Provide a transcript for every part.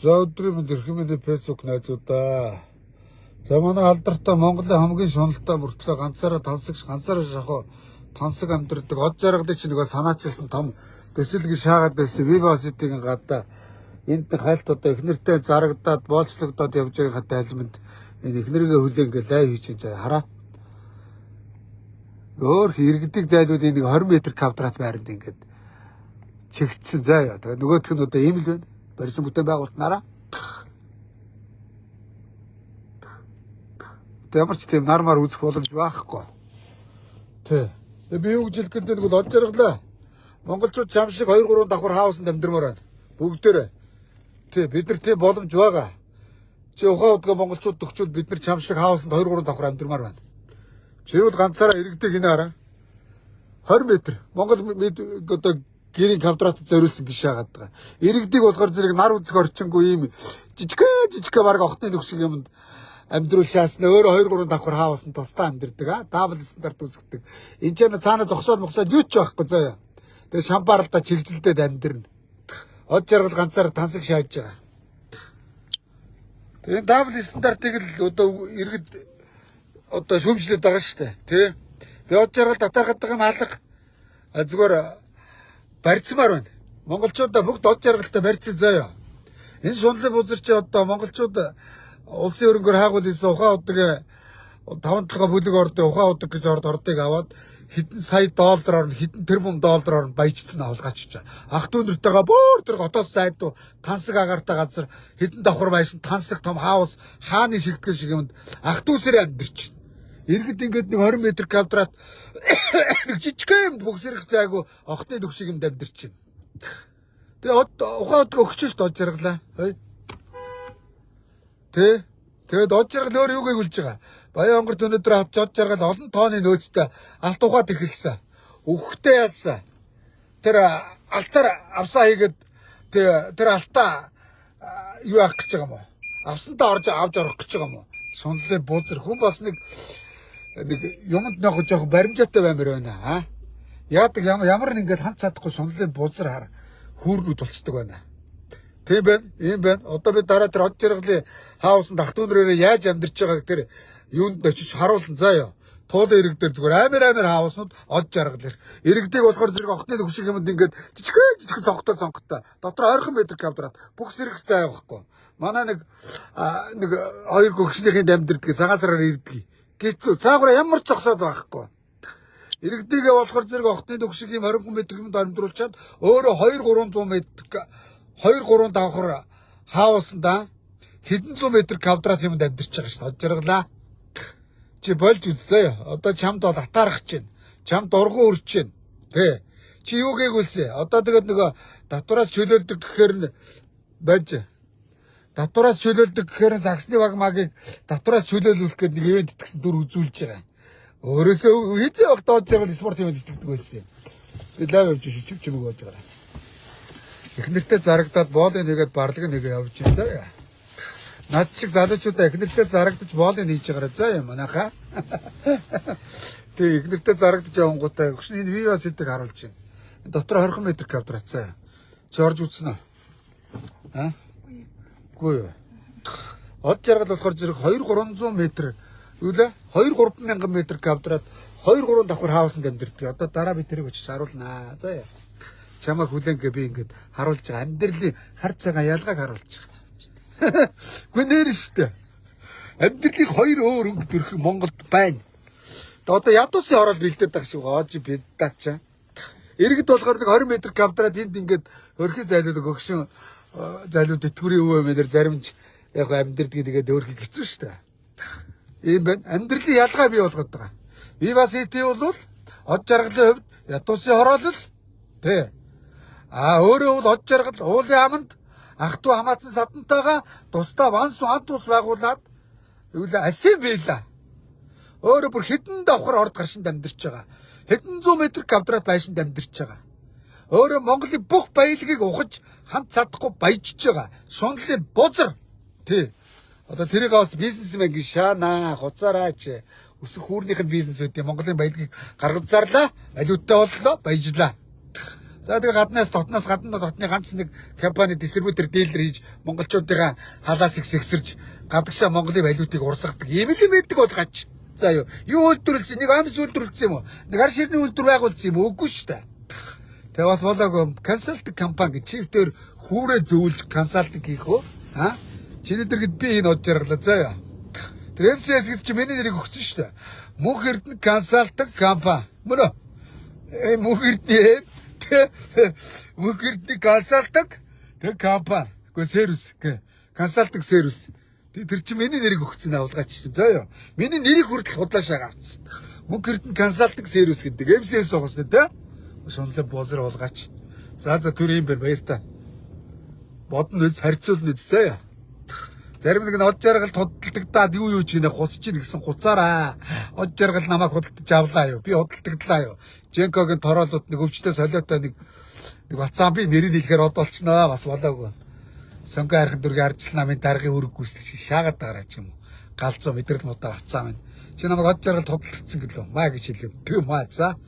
За өдрийн мэнд эрхэм миний Facebook найзуудаа. За манай алдартай Монголын хамгийн шуналтай мөртлөө ганцаараа тансагч ганцаараа шахуу тансаг амьдардаг од жаргалыг чи нөгөө санаачилсан том төсөлг шаагаад байсан Viva City-гийн гадаа энд хальт одоо эхнэртэй зарагдаад боолчлогдоод явж байгаа дайлманд энэ эхнэргээ хүлээн ингээ лайв хийж байгаа хараа. Өөр иргэдэг зайлуулын нэг 20 м квадрат байранд ингээд чигтсэн заа яа. Тэгээ нөгөөх нь одоо ийм л байна. Барьсан бүтээн байгуулалтнаараа. Одоо ямар ч тийм нар мар үзэх боломж байхгүй. Тэ. Тэгээ би юу гэж хэлэх гээд нэг од жаргалаа. Монголчууд чам шиг 2 3 давхар хаусанд амьдрмаар байна. Бүгдээрээ. Тэ бид нар тийм боломж байгаа. Чи ухаан удгаа монголчууд төгчүүд бид нар чам шиг хаусанд 2 3 давхар амьдрмаар байна. Чи бол ганцаараа иргэдэг хинэ хараа. 20 м Монгол одоо гэрийн квадратад зориулсан гişэ хагаад байгаа. Иргэдийг болохоор зэрэг нар үзэх орчингүй ийм жижигхэн жижигхэн баг охтны нүх шиг юмд амьдруул шаасна өөрөө 2 3 давхар хаусанд тусдаа амьдрдаг а double стандарт үзэгдэг. Энд ч цаана зогсоод могсоод юу ч байхгүй заяа. Тэгээ шампаралда чигжилдээд амьдрна. Од жаргал ганцаар тансаг шааж байгаа. Тэгээ double стандартыг л одоо иргэд одоо шүүмжлээд байгаа шүү дээ. Тэ? Би од жаргал татаархад байгаа юм алга. А зүгээр барьцмаар байна. Монголчуудаа бүгд од жаргалтай барьцсан заяа. Энэ шунлын бузар чи одоо монголчууд улсын өрөнгөөр хайгуул хийсэн ухаан удаг таван толгой бүлэг ордын ухаан удаг гэж орд ордыг аваад хэдэн сая доллараар нь хэдэн тэрбум доллараар нь баяжчихсан авалгаач. Ах дүү нартайгаа бүр тэр готоос зайдуу тансаг агаартай газар хэдэн давхар байшин тансаг том хаус хааны шигтгэл шиг юмд ах дүүсээр амьдэрч. Иргэд ингээд нэг 20 м квадрат нэг жижигхэн юмд бүх зэрэг зайгүй охтны дүг шиг юмд амьдэрч. Тэгээ од ухаан удаг өгч шít од жаргалаа. Хой. Тэ? Тэгээд од жаргал өөр юу гэвэл байгаа. Баян онгорт өнөөдөр авч од жаргал олон тооны нөөцтэй алт ухаад эхэлсэн. Өгөхтэй яасан. Тэр алтаар авсаа хийгээд тэр алтаа юу яах гэж байгаа юм уу? Авсантаа орж авч орох гэж байгаа юм уу? Сунлын бузар хүн бас нэг нэг юмд нөх жоох баримжаатай баймар байна аа. Яадаг ямар нэг ингээд ханц чадахгүй сунлын бузар хар хүүрнүүд болцдог байна. Тийм байна. Ийм байна. Одоо би дараа тэр од жаргалын хаусанд ах дүүнрээрээ яаж амьдарч байгааг тэр юунд очиж харуулсан заа ёо. Туулын ирэг дээр зүгээр амар амар хауснууд од жаргалах. Иргэдийг болохоор зэрэг охтны төгшиг юмд ингээд жижигхэн жижигхэн цонхтой цонхтой. Дотор ойрхон метр квадрат бүх зэрэг зай байхгүй. Манай нэг нэг хоёр гөгшнийхэнд амьдэрдэг цагаан сараар ирдэг. Гэцүү цаагаараа ямар ч зогсоод байхгүй. Иргэдийгээ болохоор зэрэг охтны төгшиг юм 20 метр юмд амьдруулчаад өөрөө 2 300 метр 2 3 давхар хаусанда хэдэн зуун метр квадрат юмд амьдарч байгаа шүү дээ. Од жаргалаа. Чи болж үзсэй. Одоо чамд бол атаарах чинь. Чамд дургу өрч чинь. Тэ. Чи юу гээгүүлсэн? Одоо тэгээд нөгөө татвараас чөлөөлдөг гэхээр нь байж. Татвараас чөлөөлдөг гэхээр нь саксны баг магийг татвараас чөлөөлүүлэх гээд нэг ивент итгэсэн дүр үзүүлж байгаа. Өөрөөсөө хизээ баг доод жаргал спорт ивент итгэдэг байсан юм. Би лайв явж шичв чимэг болж байгаа. Эхнэртэй зарагдаад боолын нэгээд барлаг нэгэ явж байна заа. Над шиг залуучуудаа эхнэртэй зарагдаж боолын хийж байгаараа заа юм манайхаа. Тэг эхнэртэй зарагдаж явангуудаа өгшин энэ Viva City-г харуулж байна. Энэ дотор 20 м квадрат заа. Чи орж үзсэн үү? Аа? Үгүй юу. Од жаргал болохоор зэрэг 2 300 м юу лээ? 2 3 мянган метр квадрат 2 3 давхар хаусанд амьдэрдэг. Одоо дараа би тэрийг очиж харуулнаа. За яа. Чамайг хүлээнгээ би ингээд харуулж байгаа амьдралын хар цагаан ялгааг харуулж байгаа. Үгүй нэр шүү дээ. Амьдралын хоёр өөр өнгө төрхөн Монголд байна. Тэгээ одоо ядуусын орол бэлдээд байгаа шиг гоож бид таачаа. Иргэд болохоор нэг 20 м квадрат энд ингээд хөрхи зайлуулаг өгшин зайлууд тэтгэврийн өвөө мэнэр заримж яг амьдрдаг тэгээд өөрхий хэцүү шүү дээ. Ийм байна. Амьдралын ялгаа бий болгоод байгаа. Viva City бол од жаргалын хувьд ядуусын хороолол тий. А өөрөө бол од жаргал уулын аманд ах トゥ хамаатсан садантайгаа тусдаа ванс ан тус байгуулад юу л асын биела. Өөрөө бүр хэдэн давхар орд гаршинд амьдарч байгаа. Хэдэн зуун метр квадрат байшинд амьдарч байгаа. Өөрөө Монголын бүх баялагийг ухаж хамт чадахгүй баяжж байгаа. Шунлын бузар. Тий. Одоо тэрийг бас бизнесмен гэж шаанаа, хуцаараач. Өсөх хүүрнийх нь бизнес үүдээ Монголын баялагийг гаргаж зарлаа, валюттай боллоо, баяжлаа. За тэгээ гаднаас дотноос гадна дотны ганц нэг компани distributor, dealer хийж монголчуудыгаа халаас их сэгсэрж гадагшаа Монголын валютыг урсгадаг. Ийм л юм байдаг бол гач. За юу. Юу үйлдвэрлэсэн? Нэг амс үйлдвэрлэсэн юм уу? Нэг ар ширний үйлдвэр байгуулсан юм уу? Үгүй шүү дээ. Тэгээ бас болоогүй consulting компани гэж чивтер хүүрээ зөвлөж consulting хийх үү? А? Чиний дэргэд би энэ од жаргалаа заяа. Тэр MCS гэдэг чи миний нэрийг өгсөн шүү дээ. Мөнх Эрдэнэ consulting компани. Мөн үү? Э Мөнх Эрдэнэ тэ Мөнх Эрдэнэ consulting тэг компани. Гэхдээ service гэ. Consulting service. Тэр чи миний нэрийг өгсөн авалгаач чи заяа. Миний нэрийг хүртэл худлаашаа авцсан. Мөнх Эрдэнэ consulting service гэдэг MCS байгаас тэ. Шунлаа бозор болгаач. За түр юм байна, баяр та. Бодно үз, харьцуулна үз заяа. Зарим нэг нь од жаргал худалдагдаад юу юу ч гинэ хуцч ийн гэсэн хуцаараа. Од жаргал намайг худалдаж авлаа юу? Би худалдагдлаа юу? Женкогийн тороолууд нэг өвчтөй солиотой нэг нэг бацаан би нэрийг хэлэхээр од болчихноо, бас болоогүй. Сонгон архин дүргийн ардчил намын даргын үүрэг гүйцэтгэж шаагаад дараа ч юм уу. Галзуу мэдрэл муудаа бацаан минь. Чи намайг од жаргалд худалдагдсан гэлөө. Маа гэж хэлв. Би маа за.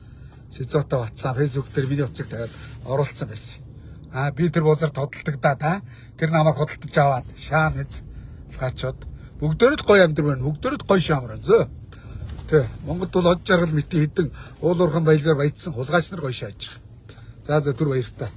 Сизото бацаан Facebook дээр миний утсыг тавиад оруулсан байсан. Аа, би тэр бузар тодалдагдаад аа тэр намайг худалдаж аваад шаан эз лгачууд бүгдөө л гоё амьдрал байна. Бүгдөө л гоё шаамар байна. Зөө. Тэ Монголд бол од жаргал мэтийн хідэн уул уурхайн баялгаар баяжсан хулгайч нар гоё шааж байгаа. За түр баяртай.